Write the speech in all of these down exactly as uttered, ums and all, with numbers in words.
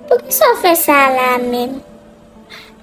Poukisa w fè sa a la menm?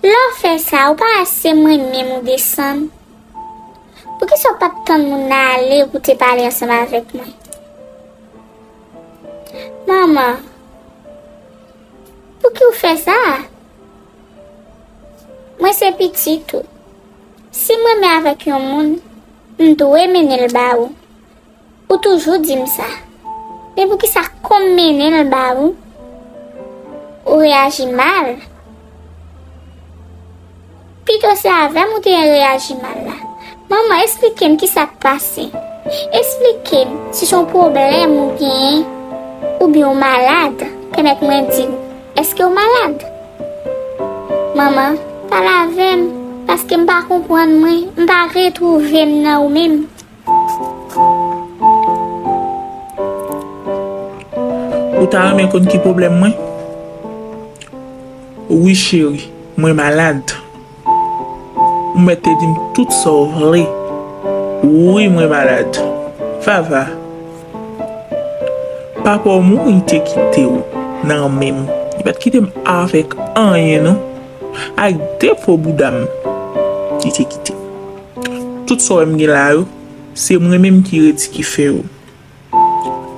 Lè w fè sa, ou pa wè se mwen menm ou desann? Poukisa w pa t tann moun nan ale pou w te pale ansanm avèk mwen? Manman, pouki w fè sa a? Mwen se pitit ou. Si m renmen avèk yon moun, m dwe mennen l ba ou. Ou toujou di m sa. Men poukisa kòm m mennen l ba ou, ou reyaji mal? Pito se avè m ou te reyaji mal la. Manman, esplike m kisa k pase. Esplike m si se yon pwoblèm ou genyen, oubyen w malad. Pèmèt mwen di w, èske w malad? Manman, pale avè m, paske m pa konprann mwen, m pa retwouve m nan ou menm. Ou ta renmen konn ki pwoblèm mwen? Wi, cheri, mwen malad. Ou mèt te di m tout sa w vle. Wi, mwen malad. Vava, papa w mouri, li te kite w nan men m. Li pa t kite m avèk anyen, non. Ak de fo bouda m, li te kite m. Tout sa w wè m gen la yo, se mwen menm ki redi ki fè yo.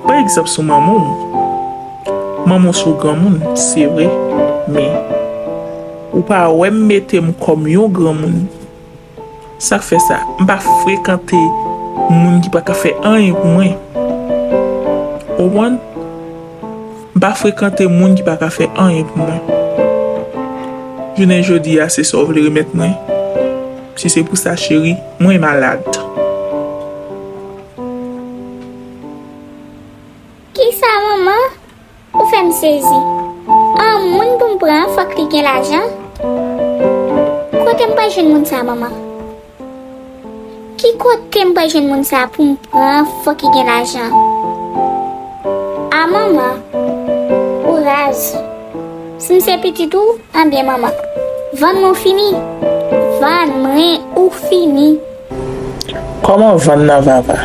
Pran egzanp sou manman w. Manman w se yon granmoun, se vre, men ou pa wè m mete m kòm yon granmoun. Sa k fè sa? M pa frekante moun ki pa ka fè anyen pou mwen. Ou konprann? M pa frekante moun ki pa ka fè anyen pou mwen. Jounen jodi a, se sa w vle remèt mwen? Si se pou sa, cheri, mwen malad. Kisa, manman? Ou fè m sezi. An moun pou m pran an, fòk li gen lajan? Kote m pral jwenn moun sa, manman? Ki kote m pral jwenn moun sa pou m pran an, fòk li gen lajan? A, manman, ou raz. Si m se pitit ou, anbyen, manman, vann mwen ou fini. Vann mwen ou fini. Kòman vann nan, Vava?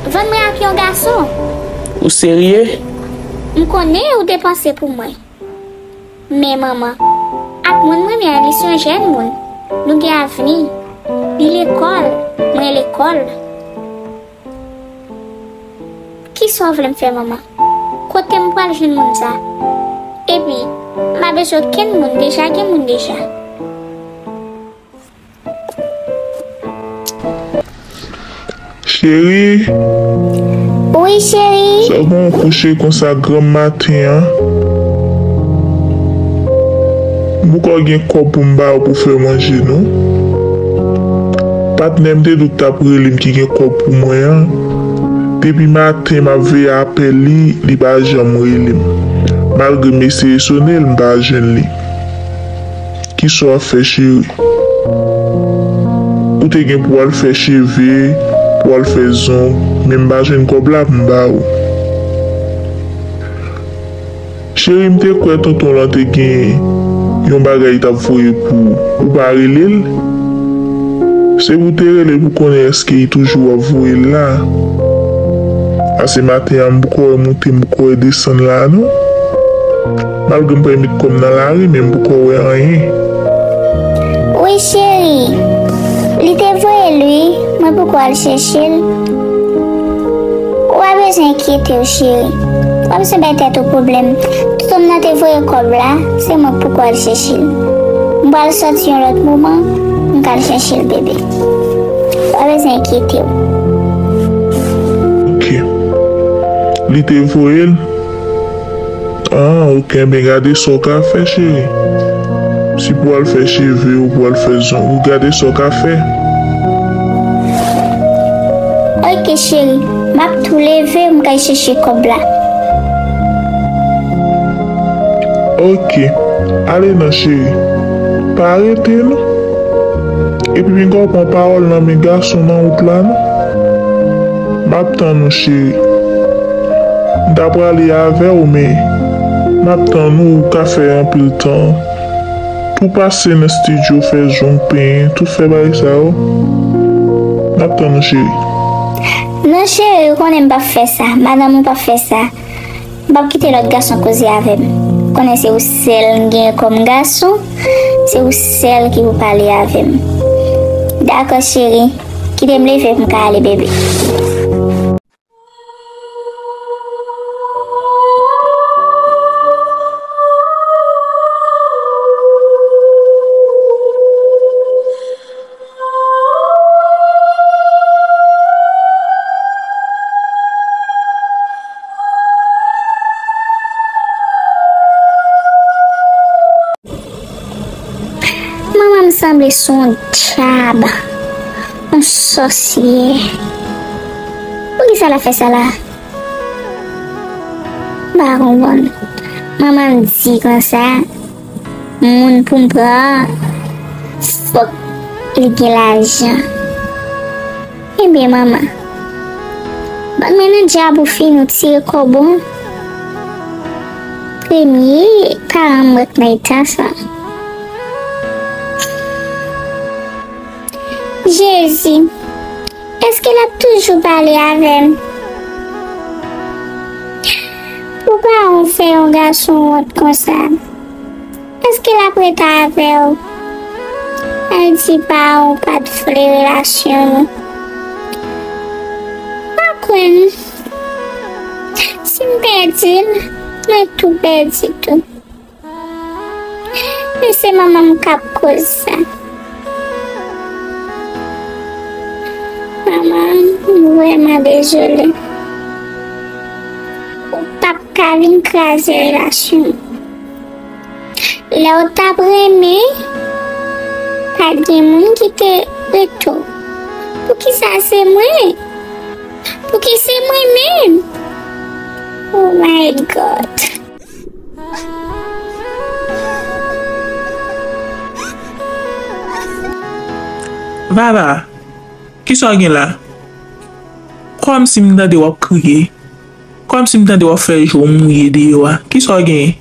Vann mwen ak yon gason. Ou serye? M konnen ou te panse pou mwen. Men manman, ak moun mwen renmen an, li se yon jèn moun. Nou gen avni. Li lekòl, mwen lekòl. Kisa w vle m fè, manman? Kote m pral jwenn moun sa? Epi, m pa bezwen okenn moun, deja gen moun deja. Cheri. Wi, cheri. Sa w gen w kouche konsa granm maten an? M poko gen kòb pou m ba w pou fè manje, non. Patnè m te di w k t ap rele m ki gen kòb pou mwen an. Depi maten, m ap veye apèl li, li pa janm rele m. Malgre m eseye sone l, m pa jwenn li. Kisa w ap fè, cheri? Ou te gen pou w al fè cheve, pou w al fè zong, men m pa jwenn kòb la pou m ba ou. Cheri, m te kwè tonton lan te gen yon bagay li t ap voye pou ou. Ou pa rele l? Se pou w te rele l pou konnen èske li toujou ap voye l la. Pase maten an, m poko wè moute, m poko wè desann la, non. Malgre m pa met kò m nan lari, men m poko wè anyen. Wi, cheri. Li te voye l, wi. Mwen poko al chèche l. Ou pa bezwen enkyete w, cheri. Ou pa bezwen bay tèt ou pwoblèm. Tonton m nan te voye kòb la, se mwen k poko al chèche l. M pral sòti yon lòt moman, m ka al chèche l, bebe. Ou pa bezwen enkyete w. Ok. Li te voye l? Ah, ok, enben gade sa w ka fè, cheri. Si pou w al fè cheve ou pou w al fè zong ou, gade sa w ka fè. Ok, cheri, m ap tou leve, m kay chèche kòb la. Ok, ale non, cheri. Pa rete, non. Epi, piga w pran pawòl nan men gason nan wout la, non. M ap tann ou, cheri. M ta prale avè w, men m ap tann ou, ou ka fè anpil tan. Tou pase nan estidyo, fè zong, penyen, tout fè bagay sa yo. M ap tann ou, cheri. Non, cheri, ou konnen m p ap fè sa. Madanm ou p ap fè sa. M p ap kite lòt gason koze avè m. Konnen se ou sèl m genyen kòm gason, se ou sèl ki pou pale avè m. Dakò, cheri, kite m leve pou m ka ale, bebe. Manman m sanble se yon dyab, yon sòsyè. Poukisa l ap fè sa la? M pa konprann. Manman m di konsa, moun pou m pran, fòk li gen lajan. Ebyen, manman, ban mwen nan dyab ou fini, ou tire kòb ou. Premye paran m wè k nan eta sa. Jezi, èske l ap toujou pale avè m? Pou paran w fè yon gason wont konsa, èske l ap ret avè w? Al di paran w pa t vle relasyon nou. Pa kwè m. Si m pèdi l, mwen tou pèdi tou. Men se manman m k ap koz sa. Manman, m vrèman dezole. Ou p ap ka vin kraze relasyon m. Lè w t ap renmen, pa t gen moun ki te rete w. Poukisa se mwen? Pouki se mwen menm? Oh my God. Vava, kisa w gen la? Kòmsi m tande w ap kriye. Kòmsi m tande w ap fè je w mouye deyò a. Kisa w gen?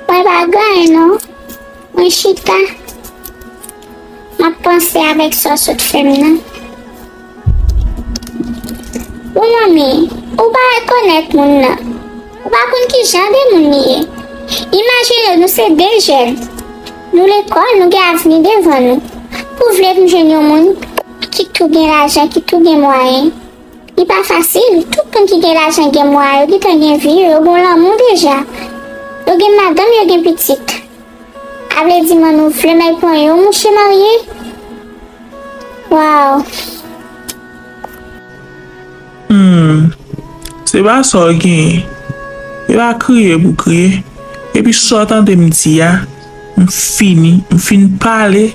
Mwen pa gen anyen non. Mwen chita. M ap panse avèk sa w sot fè m nan. Bon manmi, ou pa rekonèt moun nan. Ou pa konn ki jan de moun li ye. Imajine w, nou se de jèn. Nou lekòl, nou gen avni devan nou. Pou w vle pou m jwenn yon moun ki tou gen lajan, ki tou gen mwayen. Li pa fasil, tout moun ki gen lajan gen mwayen, yo gentan gen vi yo, yo gen lanmou deja. Yo gen madanm, yo gen pitit. A vle di manmi w vle m al pran yon mouche marye? Waw. Hmm. Se pa sa w genyen. E pa kriye pou kriye. Epi sa w tande m di a, m fini, m fin pale.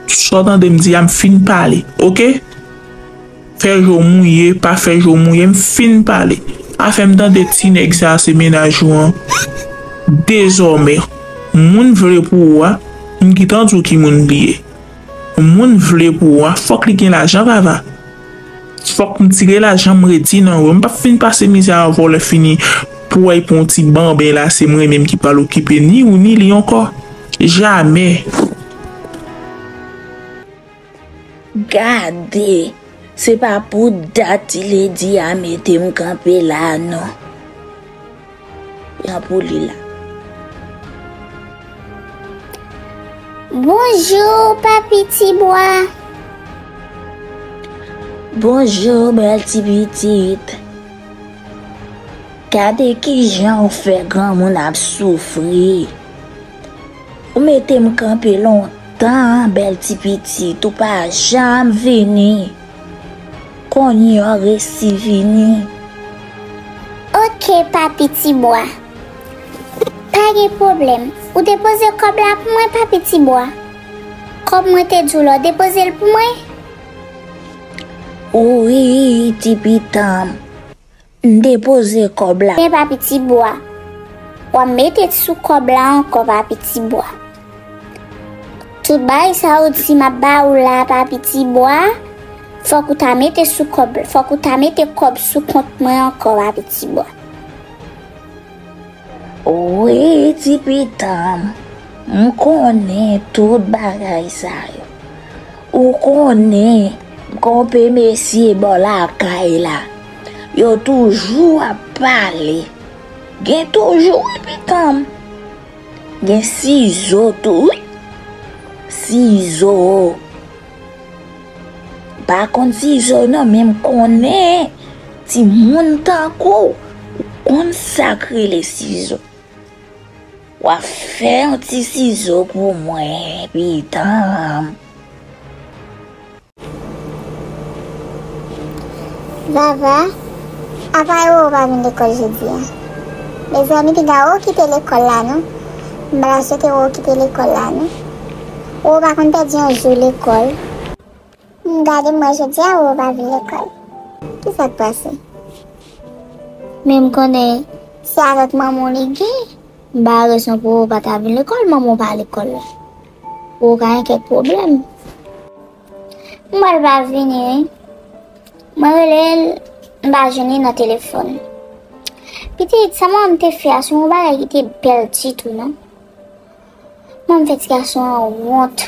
Sa w tande m di a, m fin pale. Oke? Fè je w mouye, pa fè je w mouye, m fin pale. Afè m tande ti nèg sa se mennaj ou an. Dezòmè, moun vle pou ou a, m gentan di w ki moun li ye. Moun vle pou ou a, fòk li gen lajan, Vava. Fòk m tire lajan m redi nan ou. M p ap fin pase mizè a vòlè fini pou w al pran yon ti banben la, se mwen menm ki pral okipe ni ou ni li ankò. Jamè. Gade, se pa pou dat ti ledi a mete m kanpe la non. Jan pou li la. Bonjou, papi Tibwa. Bonjou, bèl ti pitit. Gade kijan ou fè granmoun ap soufri. Ou mete m kanpe lontan, bèl ti pitit, ou pa janm vini. Kounye a w resi vini. Oke, papi Tibwa. Pa gen pwoblèm. Ou depoze kòb la pou mwen, papi Tibwa. Kòb mwen te di w la, w depoze l pou mwen? Wi, ti pitit m. M depoze kòb la. Men papi Tibwa, w ap mete sou kòb la ankò, papi Tibwa. Tout bagay sa ou di m ap ba ou la, papi Tibwa, fòk ou ta mete sou kòb, fòk ou ta mete kòb sou kont mwen ankò, papi Tibwa. Wi, ti pitit m, m konnen tout bagay sa yo. Ou konnen, m konpe mesye bò lakay la. Yo toujou ap pale. Gen toujou, wi, pitan m. Gen sizo tou, wi. Sizo. Pa konn sizo non, men m konnen timoun tankou w konn sa k rele sizo. W ap fè yon ti sizo pou mwen, pitan m. Vava, apa Roro pa vin lekòl jodi a? Mezanmi, piga Roro kite lekòl la non. M pa ta swete Roro kite lekòl la non. Roro pa konn pèdi yon jou lekòl. M gade m wè jodi a Roro pa vin lekòl. Kisa k pase? Men m konnen se avèk manman w li gen. M pa wè rezon pou Roro pa ta vin lekòl, manman w pa lekòl la. Roro ka gen kèk pwoblèm. M wè l pa vini wi. Mwen rele l, m pa jwenn li nan telefòn. Pitit, sa manman m te fè a, se yon bagay ki te bèl ditou non. Manman m fè ti gason an wont.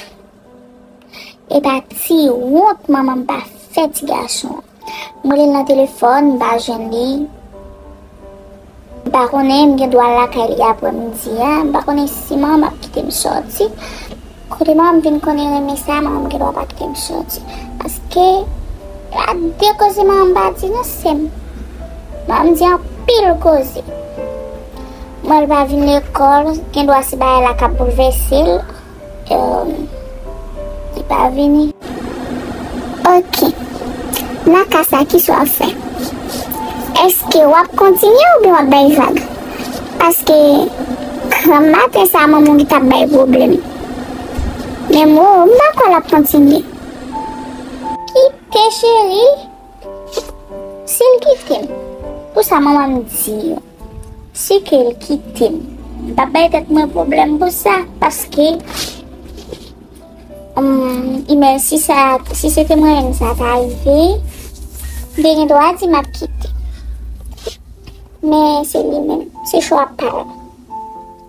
E pa ti wont manman m pa fè ti gason an. M rele l nan telefòn, m pa jwenn li. M pa konnen, m gen dwa al lakay li aprèmidi a. M pa konnen si manman m ap kite m sòti. Kote manman m vin konnen renmen sa, manman m gen dwa pa kite m sòti. Paske, la de koze manman m pa di non, se m. Manman m di anpil koze. M wè l pa vin lekòl, gen dwa se bagay la k ap boulvèse l. Li pa vini. Ok. Nan ka sa, kisa w ap fè? Èske w ap kontinye oubyen w ap bay vag? Paske, granmmaten sa, manman w ki t ap bay pwoblèm. Men m, m pa kwè l ap kontinye. Kite, cheri. Si l kite m, pou sa manman m di yo. Si ke l kite m, m p ap bay tèt mwen pwoblèm pou sa, paske, hmm, imen si sa, si se te mwen menm sa ta rive, m te gen dwa di m ap kite. Men se li menm, se chwa pa l.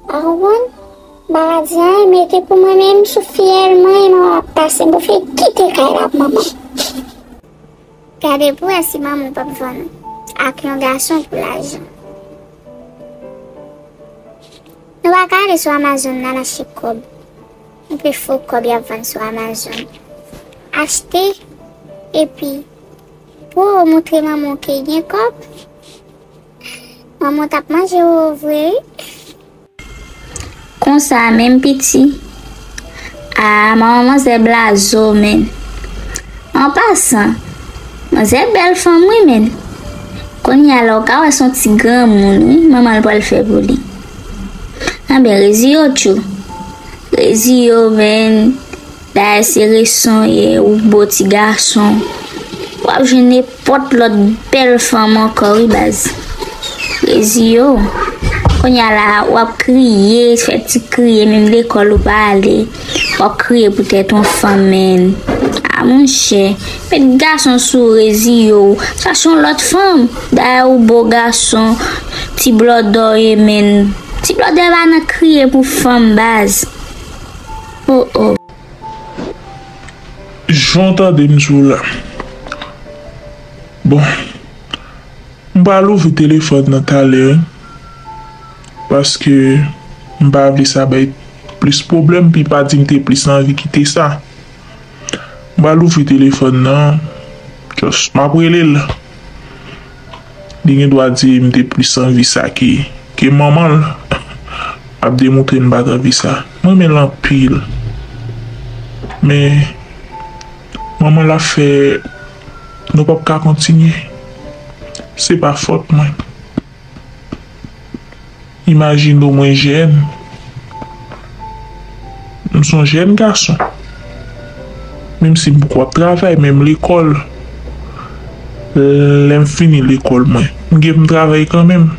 Ou konprann? M pa ka di anyen, men te pou mwen menm, sou fyèl mwen, m ap pase, m pou fè kite kay la pou manman. Gade pou wè si manman w p ap vann ou ak yon gason pou lajan. Nou pa ka ale sou Amazon n al achte kòb. Yon pe fo kòb y ap vann sou Amazon. Achte, epi pou w montre manman w ke gen kòb, manman w t ap manje w vre wi. Konsa menm piti? Ah, manman manzè blazo, menn. An pasan, manzè bèl fanm wi, menn. Kounye a la w ka wè se yon ti granmoun wi, manman l pral fè pou li. Anben, reziye w tjou. Reziye w, menn. Dayè se reson w ye, ou bo ti gason. W ap jwenn nenpòt lòt bèl fanm ankò wi baz. Reziye w. Kounye a la, w ap kriye, fè ti kriye, menm lekòl ou pa ale. W ap kriye poutèt yon fanm, menn. A monchè, met gason sou ou, reziye w. Chache yon lòt fanm. Dayè ou bo gason, ti blòdò w ye, menn. Ti blòdò pa nan kriye pou fanm baz. Oh, oh. Jan w tande m di w la. Bon, m pral ouvri telefòn nan talè, wi, paske m pa vle sa bay plis pwoblèm, pi pa di m te plis anvi kite sa. M pral ouvri telefòn nan, just, m ap rele l. Li gen dwa di m te plis anvi sa ke, ke manman l. M ap demontre m pa t anvi sa. M renmen l anpil. Men, manman l ap fè nou p ap ka kontinye. Se pa fòt mwen. Imajine w mwen jèn. M se yon jèn gason. Menm si m poko ap travay, men m lekòl. Lè m fini lekòl mwen, m gen pou m travay kanmenm.